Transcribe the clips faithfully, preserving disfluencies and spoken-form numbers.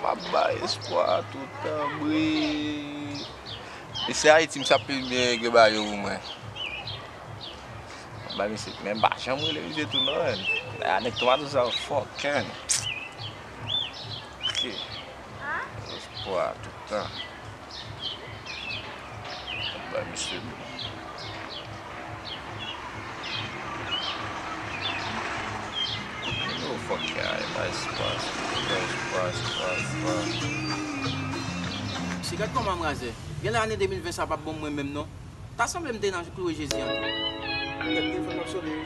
Ap bay espwa toutan, bri. Misye Ayiti, misye ap pi byen regle bagay yo pou mwen. Ba misye, men m pa janm rele misye tou non, menn. A, nèg tomato sa yo fòkè, menn. Ok. Espwa toutan. Ba misye. Yo, fòkè, ay, ba espwa, espwa, espwa, espwa, espwa. Si gad kòman m razè. Genlè ane de mil ven sa p ap bon mwen menm non. Ta sanble m te nan kloure Jezi an tou. Gad telefòn m ap sone wi.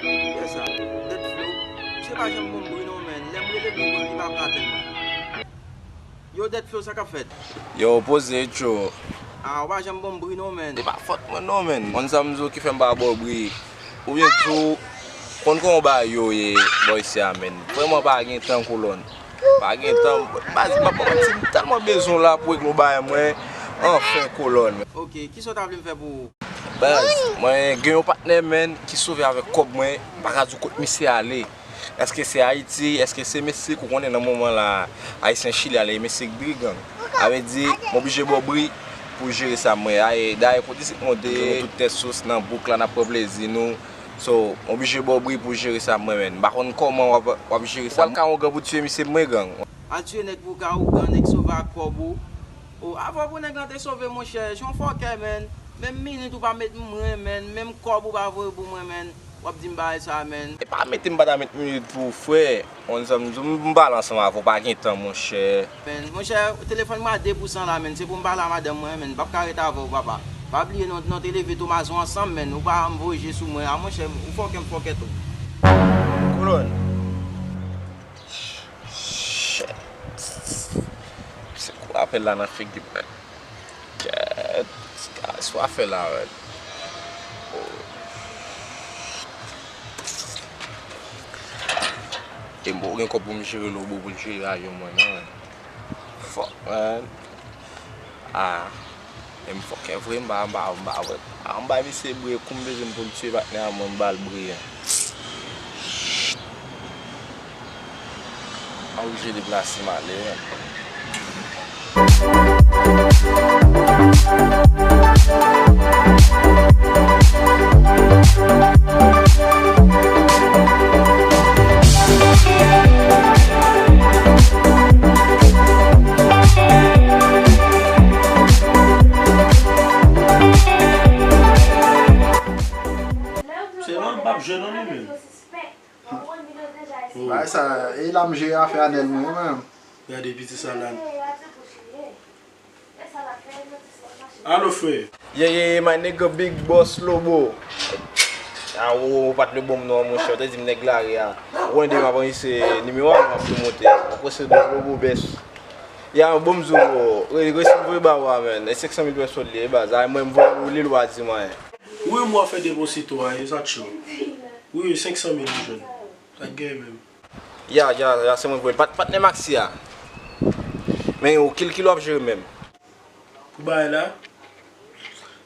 Kiyès sa? Dead Flow. Misye pa janm bon bri non, menn. Lè m rele li, li pa pran apèl mwen. Yo, Dead Flow, sa k ap fèt? Yo, poze, tjo. Ah, ou pa janm bon bri non, menn. Se pa fòt mwen non, menn. Konn sa m di w ki fè m pa ba w bri. Oubyen di w, konn kòman bagay yo ye bò isi a, menn. Vrèman pa gen tan, kolòn. Pa gen tan. Baz, m pa manti, m tèlman bezwen w la pou regle yon bagay mwen. Anfen, kolòn. Ok, kisa w ta vle m fè pou ou? Baz, mwen gen yon patnè, menn, ki sove avèk kòb mwen. M pa ka di w kot misye ale. Èske se Ayiti? Èske se Meksik? Ou konnen nan moman la, Ayisyen Chili ale Meksik dri gang. Sa vle di, m oblije ba w bri pou jere sa mwen. Ay, dayè kote se k monte, nou tout tèt sous nan bouk la, n ap pran plezi nou. So, m oblije ba w bri pou jere sa mwen, menn. M pa konn kòman w ap, w ap jere sa. Ou pral ka yon gang pou tiye misye mwen gang. Al tiye nèg pou ka ougan, nèg sove ak kòb ou. O, avan pou nèg lan te sove, monchè, se yon fòkè, menn. Menm minit ou pa met mwen, menn. Menm kòb ou pa voye pou mwen, menn. W ap di m bagay sa, menn. E pa mete m pa ta met minit pou ou, frè. Konn sa m di w, m pale ansanm avè w, pa gen tan, monchè. Menn, monchè, telefòn mwen a de pou san la, menn. Se pou m pale a madanm mwen, menn. M p ap ka ret avè w, papa. Pa bliye, non, nou te leve Tomazon ansanm, menn. Ou pa janm voye je sou mwen. A, monchè, ou fòkè, m fòkè tou. Kolòn. Shit. Se kou apèl la nan figi mwen. Kèt. Sa w ap fè la, menn? E m poko gen kòb pou m jere lobo pou l jere avyon mwen, non, menn. Fuck, man. Ah. E m fòkè vre, m ba, m ba, m ba, m ba misye bri, kou m bezwen pou l tiye patnè a mwen, m ba l bri a. Shit. M oblije deplase m ale, man. Se la m p ap jwe non li menm. Bagay sa, e la m jere afè Anèl mwen menm. Gade piti sa la. Alo, frè. Yeah, yeah, yeah, my nigga, Big Boss Lobo. Ah, ou, ou pa t le bon non, monchè, ou te di m nèg lari a. Ou konnen depi m ap anrejistre nimewo a, m ap tou monte. Ou prese de Lobo bèch. Ya, bon, m di w, re-, resi m voye ba ou a, man. E senk san mil pèsòn li ye, baz. A, mwen, m voye ou li, l pa di m anyen. Wi, m wè fè depozito a, e sa cho. Wi, senk san mil ou jwenn. Sa gen menm. Ya, ya, ya, se mwen voye l. Pat-, patnè Maxi a. Men yo, ki, ki l w ap jere menm? Pou bagay la,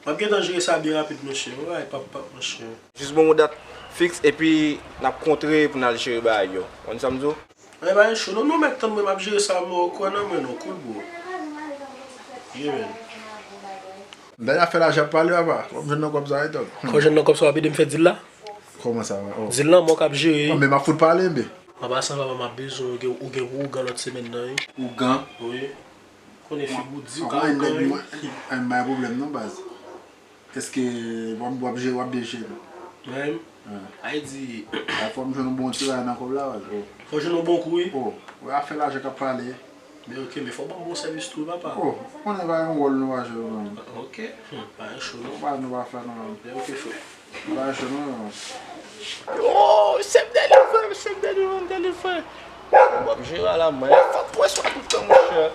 m ap gentan jere sa byen rapid, monchè. Yon bagay pap pap, monchè. Jis ban m yon dat fiks, epi n ap kontre pou n al jere bagay yo. Konn sa m di w? Ay, pa gen cho non, non, mèt tann mwen, m ap jere sa, mwen, ou kwè nan mwen, non, cool, bro. Yeah, man. M ta fè lajan ap pale, papa. Fò m jwenn nan kòb sa, e tann. Fò jwenn nan kòb sa, w ap ede m fè dil la? Kòman sa, oh? Dil lan, mwen k ap jere. An, men m ap fout pale, enben. An pasan, papa, m ap bezwen w gen, ou gen pou ougan lòt semèn nan, wi. Ougan? Wi. Konnen figi w di ou ka ougan, wi. Ay, m bay pwoblèm non, baz. Èske w ap, w ap jere, w ap byen jere? Mwen menm? Ay di. Ay, fò m jwenn yon bon ti bagay nan kòb la, baz. Fò jwenn yon bon kou, wi. Oh, wè afè lajan k ap pale. Men ok, men fò w ban m bon sèvis tou, wi, papa. Oh, konnen pa yon wòl nou pa jwe, non. Ok. Hmm, pa yon cho, non. Pa nou pa fè, non. Men ok, frè. Yo, se m delivre, se m delivre, m delivre. M ap jere a la, man. Fòk pran swen tout tan, monchè.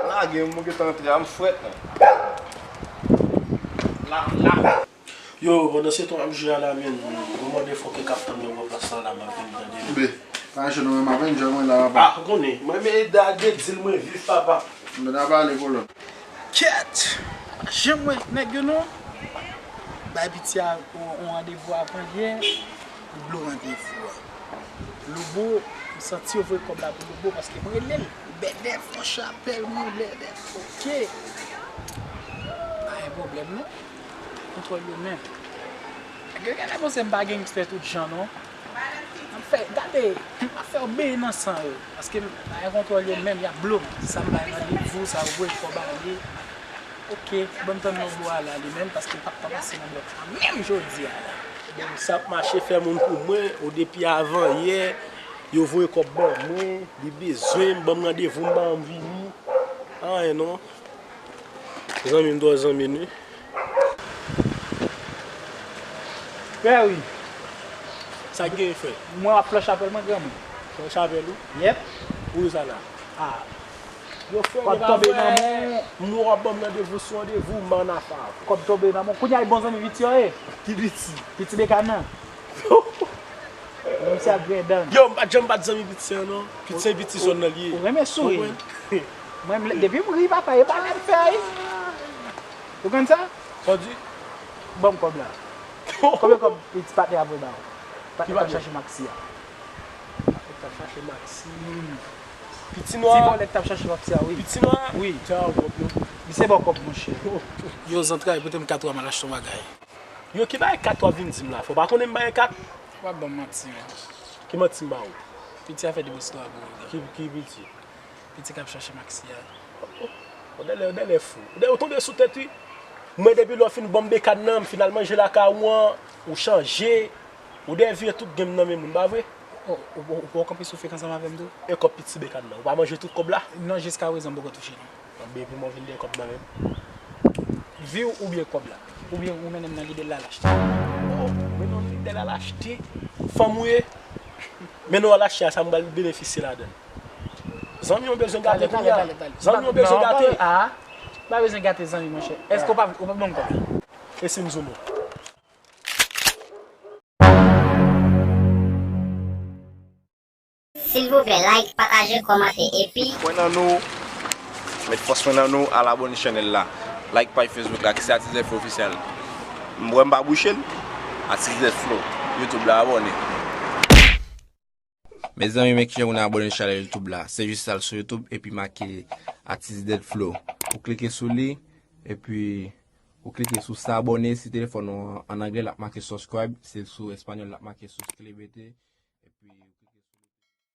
Lage m, mwen gentan antre a, m frèt, man. La, la. Yo, pandan se tan ap jere a la, men, mwen mande fòk e k ap tann nan plas la, la, m ap vin tande. Be, pa jwenn mwen, m ap enjoy mwen la, papa. Ah, ou konnen. Mwen, men, da de dil mwen viv, papa. M ta pale, kolòn. Kèt! Janm wè nèg yo non. Bay piti a yon randevou avan yè, li blow randevou a. Lobo, m santi yo voye kòb la pou Lobo paske m rele l, li bèdèf. Chapèl mwen lè lè. Ok. Pa gen pwoblèm non. Kontwòl yo menm. Gen, gen lè panse m pa gangstè tout jan non. M ap fè, gade, m ap fè yo benyen nan san yo. Paske m pa gen kontwòl yo menm, y ap blo m. Sa m bay randevou, sa yo voye kòb ale. Ok, ban m tann nan bò a la li menm, paske l p ap pa pase nan blòk sa menm jodi a la. Bon, sa ap mache fè moun pou mwen, o depi avan yè, yo voye kòb ban mwen, li bezwen m, ban m randevou, m pa janm vini. Anyen non. Zanmi m twò zanmi n wi. Frè wi. Sa k gen frè? Mwen ap fè chapèl mwen granmoun. Fè chapèl ou? Yep. Ou sa la? Ah. Yo frè, kòb tonbe nan men w. M wè w ap ban m randevou sou randevou, m pa nan afè avè w. Kòb tonbe nan men w. Kounye a e bon zanmi piti yo ye. Ki piti? Piti Bekan nan. Menm si ap gen dan. Yo, m pa t janm pa t zanmi piti an non. Piti se piti zòn nan li ye. Ou renmen souri. Konprann? Mwen, m, depi m ri, papa, e pa lè m fè wi. Ou konn sa? Sa w di? Ban m kòb la. Konbyen kòb piti patnè a voye ba ou? Patnè k ap chache Maxi a. Patnè k ap chache Maxi. Piti nwa. Ti vòlè k t ap chache Maxi a, wi. Piti nwa? Wi. Tya w kòb yo. Misye ba w kòb, monchè. Yo, zantray, pote m kat ou a, m al achte yon bagay. Yo, ki bagay kat w ap vin di m la? Fò w pa konnen m pa gen kat? W ap ban m manti, men. Ki manti m ba ou? Piti a fè de istwa pou ou. Ki, ki piti? Piti k ap chache Maxi a. Ou dèlè, ou dèlè fou. Ou dèlè, ou tonbe sou tèt, wi. Mwen, depi lè w fin ban m Bekan nan, m fin al manje lakay ou an, ou chanje. Ou dèlè vire tout game nan men moun, pa vre? Oh, ou, ou, ou poko kanpe sou frekans ansanm avè m tou? E kòb piti Bekan nan, ou pa manje tout kòb la? Non, jiskaprezan, m poko touche, non. Anben, epi mwen vin dèyè kòb nan men m. Vi w oubyen kòb la? Oubyen ou mennen m nan lide l al achte? Oh, mennen w nan lide l al achte? Fanm ou ye? Mennen w al achte a, sa m pral benefisye ladan l. Zanmi w bezwen gate kounye a. Talè, talè, talè. Zanmi w bezwen gate. Ah, pa bezwen gate zanmi, monchè. Èske w pa, ou pa ban m kòb la? E si m zoom ou? Silvouplè, like, pataje, kòmante, epi. Kwè nan nou, met fòs mwen nan nou, al abòne chanèl la. Like paj Facebook la, ki se Atis Dèd Flow Ofisyèl. M wè m pa bouche l, Atis Dèd Flow, YouTube la, abòne. Mezanmi, men kijan pou n abòne chanèl YouTube la. Se jis al sou YouTube epi make Atis Dèd Flow. Ou klike sou li, epi ou klike sou s'abonner. Si telefòn ou an, an anglè, l ap make subscribe. Si l sou espanyòl, l ap make suscríbete.